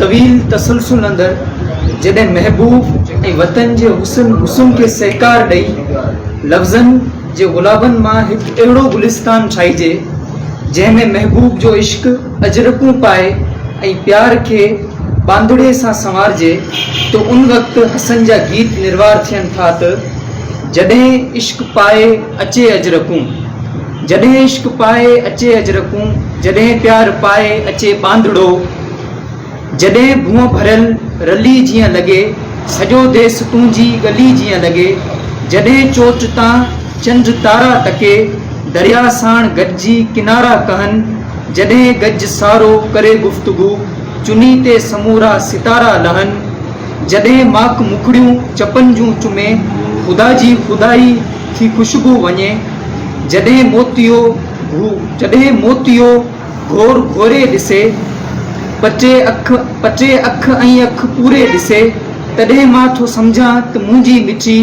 طويل تسلسل اندر جڏهن محبوب ۽ وطن جي حسن حسن کي سهڪار ڏئي لفظن جي گلابن مان هڪ اهڙو گلستان ٺاهجي، جنهن ۾ محبوب جو عشق اجرڪون پائي ۽ پيار کي ٻانڌڙي سان سنوارجي ته ان وقت حسن جا گيت نروار ٿين ٿا ته، جڏهن عشق پائي اچي اجرڪون، جڏهن عشق پائي اچي اجرڪون، جڏهن پيار پائي اچي ٻانڌڙو. جڏهن ڀونء ڀريل رلي جيئن لڳي، سڄو ديس تنهنجي ڳلي جيئن لڳي، جڏهن چوٽ تان چنڊ تارا تڪي، درياء ساڻ گڏجي ڪنارا ڪهن، جڏهن گج سارو ڪري گفتگو، چني تي سمورا ستارا لهن، جڏهن ماڪ مکڙيون چپن جون چمي، خدا جي خدائي ٿي خوشبو وڃي، جڏهن موتيو جڏهن موتيو. گهور گهوري ڏسي، پچي اک پچي اک ۽ اک پوري ڏسي، تڏهن مان ٿو سمجهان ته منهنجي مٺي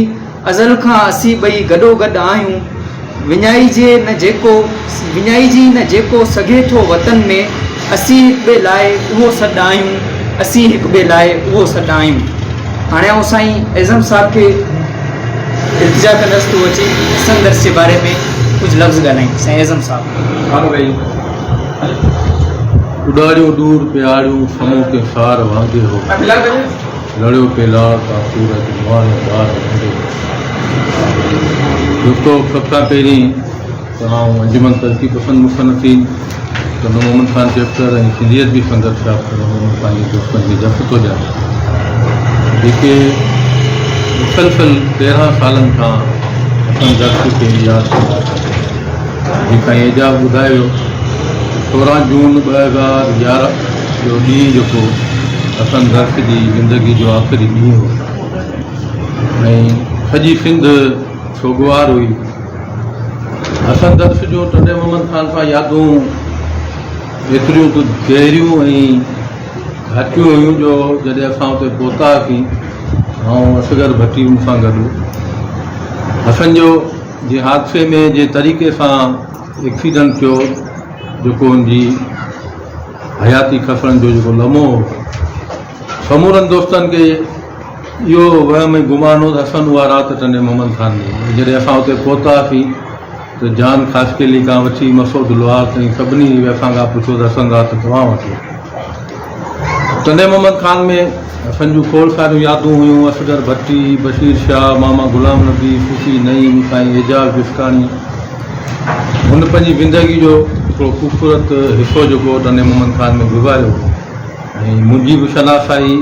ازل کان اسين ٻئي گڏوگڏ آهيون. وڃائجي نه جيڪو وڃائجي نه جيڪو سگهي ٿو وطن ۾، اسين هڪٻئي لاء اهو سڏ آهيون، اسين هڪٻئي لاء اهو سڏ آهيون. هاڻي آئون سائين اعظم صاحب کي التجا ڪندس ته هو اچي حسن درس جي باري ۾ ڪجهه لفظ ڳالهائين. سائين اعظم صاحب. اڏاڙيو ڏور پياڙيون سمو ڪي سار وانگي هو لڙيو پي لاڙ تان سورج مئانو ٻار وانگي هو. دوستو سڀ کان پهرين ته آئون انجمن ترقي پسند مصنفين ٽنڊو محمد خان چيپٽر ۽ سنڌي ادبي سنگت شاخ ٽنڊو محمد خان جي دوستن کي جس ٿو ڏيان جيڪي مسلسل 13 سالن کان حسن درس کي ياد ڪندا اچن ٿا. جيئن سائين اعجاز ٻڌايو ته 16 جون 2011 جو ڏينهن جيڪو حسن درس جي زندگي جو آخري ڏينهن هو ۽ سڄي سنڌ سوڳوار هئي. حسن درس جون ٽنڊي محمد خان سان يادون ايتريون ته گهريون ۽ گهاٽيون هيون جو جڏهن اسان اتي پهتا هئاسين آئون اصغر ڀٽي مون سان گڏ هو. حسن جو جنهن حادثي ۾ جنهن طريقي سان ايڪسيڊنٽ ٿيو جيڪو هن جي حياتي کسڻ جو جيڪو لمحو هو سمورن دوستن کي اهو وهم ۽ گمان هو ته حسن اها رات ٽنڊي محمد خان ۾ هئي. جڏهن اسان اتي پهتاسين ته جان خاصخيلي کان وٺي مسعود لوهار تائين سڀني اسان کان پڇيو ته حسن رات توهان وٽ هو. ٽنڊي محمد خان ۾ حسن جون کوڙ ساريون يادون هيون، اصغر ڀٽي، بشير شاهه، ماما غلام نبي، صوفي نعيم، سائين اعجاز جسڪاڻي. هن پنهنجي زندگي جو هڪڙو خوبصورت حصو جيڪو ٽنڊي محمد خان ۾ گذاريو ۽ منهنجي به شناسائي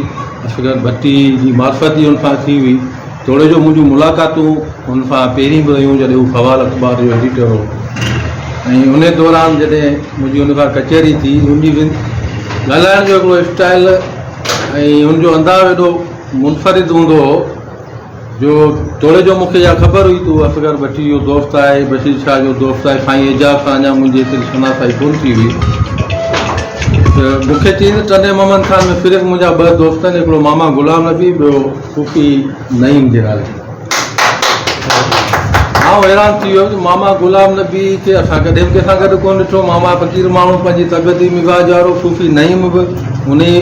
اصغر ڀٽي جي معرفت ئي ان سان ٿي هئي. توڙي جو منهنجون ملاقاتون هن سان پهرين به رهيون جڏهن هو سوال اخبار جو ايڊيٽر هو ۽ انهي دوران جڏهن منهنجي هن سان ڪچهري ٿي هن جي ڳالهائڻ جو هڪڙو اسٽائل ۽ هن جو انداز ايڏو منفرد هوندو هو جو توڙي جو مون کي اها خبر هئي ته هو اصغر ڀٽي جو دوست آهي، بشير شاهه جو دوست آهي، سائين اعجاز سان اڃا منهنجي ايتري شناسائي ڪونه ٿي هئي ته مون کي چيائين ته ٽنڊي محمد خان ۾ صرف منهنجا ٻه دوست آهن هڪڙو ماما غلام نبي ٻيو صوفي نعيم جي نالي. آئون حيران ٿي ويس ته ماما غلام نبي کي اسان ڪڏهن به ڪنهن سان گڏ ڪونه ڏٺو. ماما فقير ماڻهو پنهنجي طبيعتي مزاج وارو، صوفي نعيم به انهي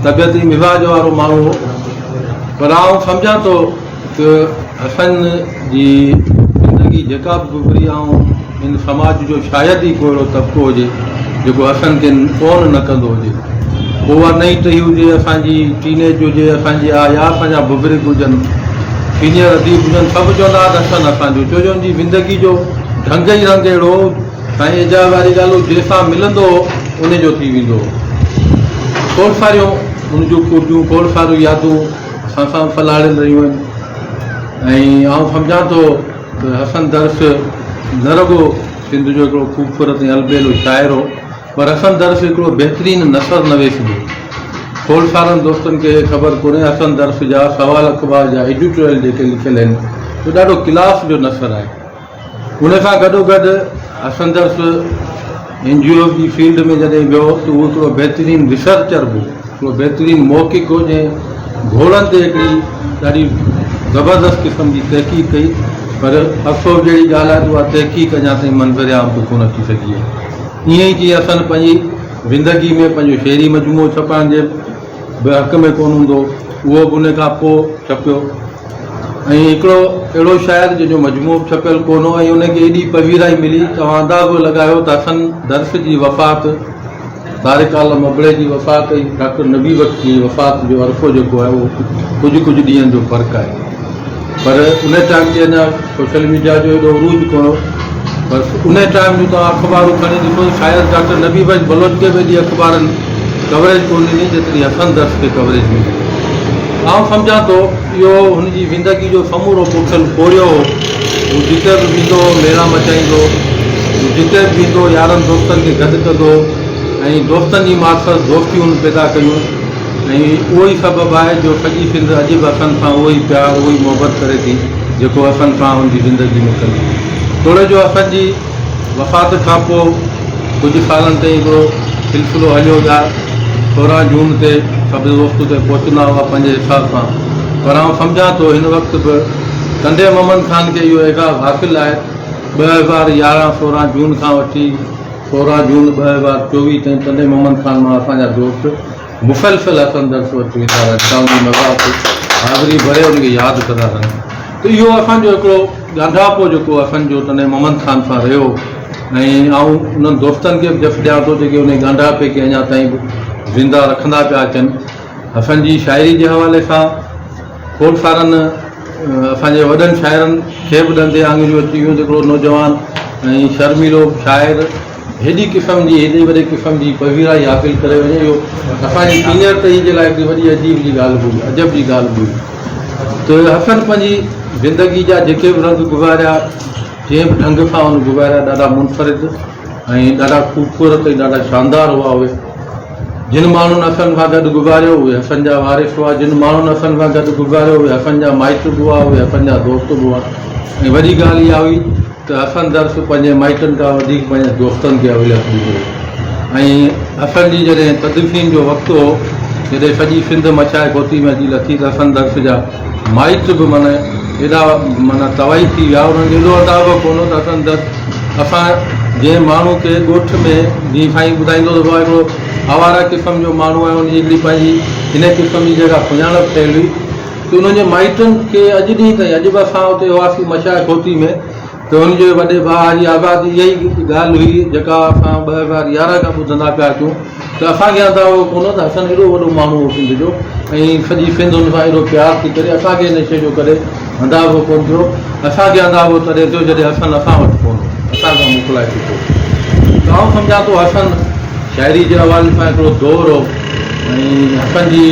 طبيعتي مزاج وارو ماڻهو هو. پر آئون سمجهان ٿو ته حسن جي زندگي جيڪا به گذري آئون ان سماج جو شايد ئي ڪو اهڙو طبقو هجي جيڪو حسن کي اون نه ڪندو هجي. پوء اها نئين ٽهي هجي، اسان جي ٽين ايج هجي، اسان جي آ يا اسان جا بزرگ هجن، سينيئر اديب هجن، سڀ چوندا ها ته حسن اسان جو، ڇو جو ان جي زندگي جو ڍنگ ئي رنگ اهڙو هو. سائين اعجاز واري ڳالهه هو جنهن سان ملندو هو ان جو ٿي ويندو هو. کوڙ ساريون ان جون خوبيون، کوڙ ساريون يادون اسان سان به سلهاڙيل رهيون آهن ۽ آئون سمجهان ٿو ته حسن درس نه رڳو سنڌ جو هڪڙو خوبصورت ۽ البيلو شاعر هو پر حسن درس هڪڙو بهترين نثر نويس به هو. کوڙ سارن دوستن کي خبر ڪونهي حسن درس جا سوا لک بار جا ايڊيٽوريل جيڪي لکيل آهن اهو ڏاڍو ڪلاس جو نثر آهي. ان سان گڏوگڏ Hassan Dars N G Os جي فيلڊ ۾ جڏهن ويو ته هو هڪڙو بهترين ريسرچر به هو، هڪڙو بهترين محقق هو جنهن گهوڙن تي هڪڙي ڏاڍي زبردست قسم جي تحقيق ڪئي پر افسوس جهڙي ڳالهه آهي ته اها تحقيق اڃا تائين منظر عام تي ڪونه اچي سگهي آهي. ائين ئي جيئن حسن پنهنجي زندگي ۾ پنهنجو شعري مجموعو ڇپائڻ جي به حق ۾ ڪونه هوندو اهو به ان کان پوء ڇپيو ۽ هڪڙو اهڙو شاعر جنهن جو مجموعو به ڇپيل ڪونه هو ۽ ان کي ايڏي پذيرائي ملي توهان اندازو لڳايو ته حسن درس جي وفات طارق عالم ابڙي جي وفات ۽ ڊاڪٽر نبي بخش جي وفات جو عرصو جيڪو آهي اهو ڪجهه ڪجهه ڏينهن جو فرق آهي پر ان ٽائيم تي اڃا سوشل ميڊيا جو ايڏو عروج ڪونه هو پر ان ٽائيم جون توهان اخبارون کڻي ڏسو شايد ڊاڪٽر نبي بخش بلوچ کي به ايڏي اخبارن ڪوريج ڪونه ڏني جيتري حسن درس کي ڪوريج ملي. آئون سمجهان ٿو اهو هن جي زندگي جو سمورو پوکيل پورهيو هو. هو جتي به ويندو هو ميڙا مچائيندو هو. هو جتي به ويندو هو يارن دوستن کي گڏ ڪندو هو ۽ دوستن جي معرفت دوستيون هن پيدا ڪيون ۽ اهو ئي سبب آهي جو سڄي سنڌ اڄ به حسن سان اهو ئي پيار اهو ئي محبت ڪري ٿي جيڪو حسن سان هن جي زندگي ۾ ڪندي هئي. توڙي جو حسن جي وفات کان پوء ڪجهه سالن تائين هڪڙو سلسلو هليو جا 16 جون تي سڀ دوست اتي پهچندا هئا پنهنجي حساب سان پر آئون سمجهان ٿو هن وقت به ٽنڊي محمد خان کي اهو اعزاز حاصل آهي 2011 16 جون کان وٺي 16 جون 2024 تائين ٽنڊي محمد خان مان اسان جا دوست مسلسل حسن درس وٽ ويندا رهن ٿا ان جي مزار تي حاضري ڀري ان کي ياد ڪندا رهن ته اهو اسان جو هڪڙو ڳانڍاپو جيڪو اسان جو تڏهن محمد خان سان رهيو ۽ آئون انهن دوستن کي به جس ڏيان ٿو جيڪي ان ڳانڍاپي کي اڃا تائين به زنده رکندا پيا اچن حسن جي شاعري جي حوالي سان کوڙ سارن اسان جي وڏن شاعرن کي به ڏندي آڱريون اچي ويون ته هڪڙو نوجوان ۽ شرميلو شاعر هيڏي قسم جي هيڏي وڏي قسم جي پذيرائي حاصل ڪري وڃي اهو اسان جي سينئر ٽهي جي لاء هڪڙي وڏي عجيب جي ڳالهه به هئي عجب جي ڳالهه به هئي ته حسن پنهنجي زندگي جا جيڪي به رنگ گذاريا جنهن به ڍنگ سان هن گذاريا ڏاڍا منفرد ۽ ڏاڍا خوبصورت ۽ ڏاڍا شاندار هئا اهي جن ماڻهن حسن سان گڏ گذاريو اهي حسن جا وارث هئا جن ماڻهن حسن سان گڏ گذاريو اهي حسن جا مائٽ به هئا اهي حسن جا دوست به هئا ۽ وڏي ڳالهه اها هئي ته حسن درس پنهنجي مائٽن کان وڌيڪ پنهنجي دوستن کي اوليت ڏيندو هو ۽ حسن جي جڏهن تدفين جو وقت هو جڏهن سڄي سنڌ مڇائي گوتي ۾ اچي لٿي ته حسن درس جا مائٽ به معنيٰ ايڏا معنيٰ توائي ٿي ويا انهن کي ايڏو اندازو ڪونه هو ته حسن درس اسان جنهن ماڻهو کي ڳوٺ ۾ جيئن سائين ٻڌائيندو ته بابا هڪڙو آواره قسم جو ماڻهو آهي ان جي هڪڙي پنهنجي هن قسم جي جيڪا سڃاڻپ ٺهيل هئي ته انهن جي مائٽن کي اڄ ڏينهن تائين اڄ به اسان اتي هئاسين مشائخ هوتي ۾ ته هن جي وڏي ڀاء حاجي آزاد جي اها ئي ڳالهه هئي جيڪا اسان 2011 کان ٻڌندا پيا اچون ته اسان کي اندازو ڪونه هو ته حسن ايڏو وڏو ماڻهو هو سنڌ جو ۽ سڄي سنڌ هن سان ايڏو پيار ٿي ڪري اسان کي ان شيء جو ڪڏهن اندازو ڪونه ٿيو اسان کي اندازو تڏهن ٿيو جڏهن حسن اسان وٽ ڪونه هو اسان کان موڪلائي چڪو هو ته آئون سمجهان ٿو حسن شاعري جي حوالي سان هڪڙو دور هو ۽ حسن جي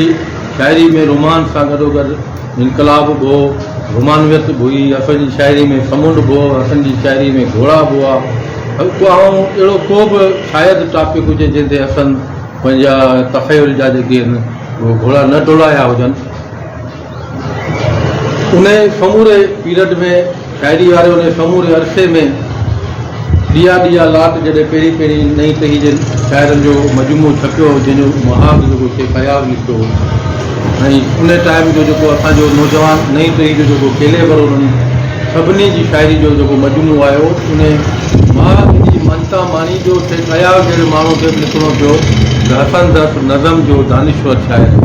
شاعري ۾ رومانس سان گڏوگڏ انقلاب به هو، رومانويت به هئي، حسن جي شاعري ۾ سمنڊ به هو، حسن جي شاعري ۾ گهوڙا به هئا. آئون اهڙو ڪو به شايد ٽاپڪ هجي جنهن تي حسن پنهنجا تخيل جا جيڪي آهن اهي گهوڙا نه ڊوڙايا هجن. انهيء سموري پيرڊ ۾ شاعري واري انهيء سموري عرصي ۾ ڏيئا ڏيئا لاٽ جڏهن پهرين پهرين نئين ٽهي جي شاعرن جو مجموعو ڇپيو هو جنهن جو مهاڳ جيڪو شيخ اياز لکيو هو ۽ انهيء ٽائيم جو جيڪو اسان جو نوجوان نئين ٽهي جو جيڪو ڪيليبر انهن سڀني جي شاعري جو جيڪو مجموعو آيو انهيء مهاڳ جي مڃتا ماڻي جو شيخ اياز جهڙي ماڻهوء کي به لکڻو پيو ته حسن درس نظم جو دانشور شاعر هو.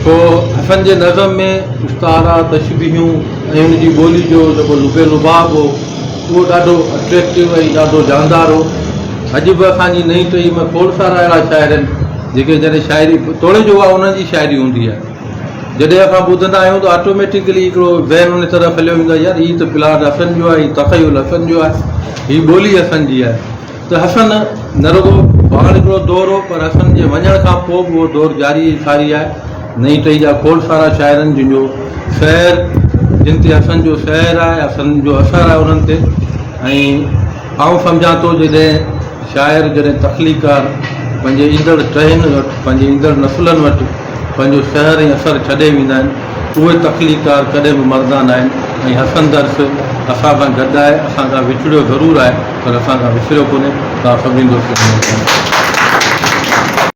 سو حسن جي نظم ۾ استعارا، تشبيهون ۽ ان جي ٻولي جو جيڪو لب لباب هو، اهو ڏاڍو اٽريڪٽو ۽ ڏاڍو جاندار هو. اڄ به اسان جي نئين ٽهي ۾ کوڙ سارا اهڙا شاعر آهن، جيڪي جڏهن شاعري توڙي جو اها انهن جي شاعري هوندي آهي، جڏهن اسان ٻڌندا آهيون ته آٽوميٽيڪلي هڪڙو ذهن ان طرف هليو ويندو آهي، يار هي ته پلاٽ حسن جو آهي، هي تخيل حسن جو آهي، هي ٻولي حسن جي آهي. ته حسن نه رڳو پاڻ هڪڙو دور هو پر حسن جي وڃڻ کان پوء به اهو دور جاري ۽ ساري آهي. نئين ٽهي جا کوڙ سارا شاعرن جن جو سحر جن تي حسن جو سحر آهي حسن جو اثر آهي انهن تي ۽ آئون سمجهان ٿو جڏهن شاعر جڏهن تخليقڪار پنهنجي ايندڙ ٽهين وٽ پنهنجي ايندڙ نسلن وٽ پنهنجو سحر ۽ اثر ڇڏي ويندا آهن، اهي تخليقڪار ڪڏهن به مرندا ناهن ۽ حسن درس اسان سان گڏ آهي، اسان کان وڇڙيو ضرور آهي پر اسان کان وسريو ڪونهي. توهان سڀني دوستن جي مهرباني.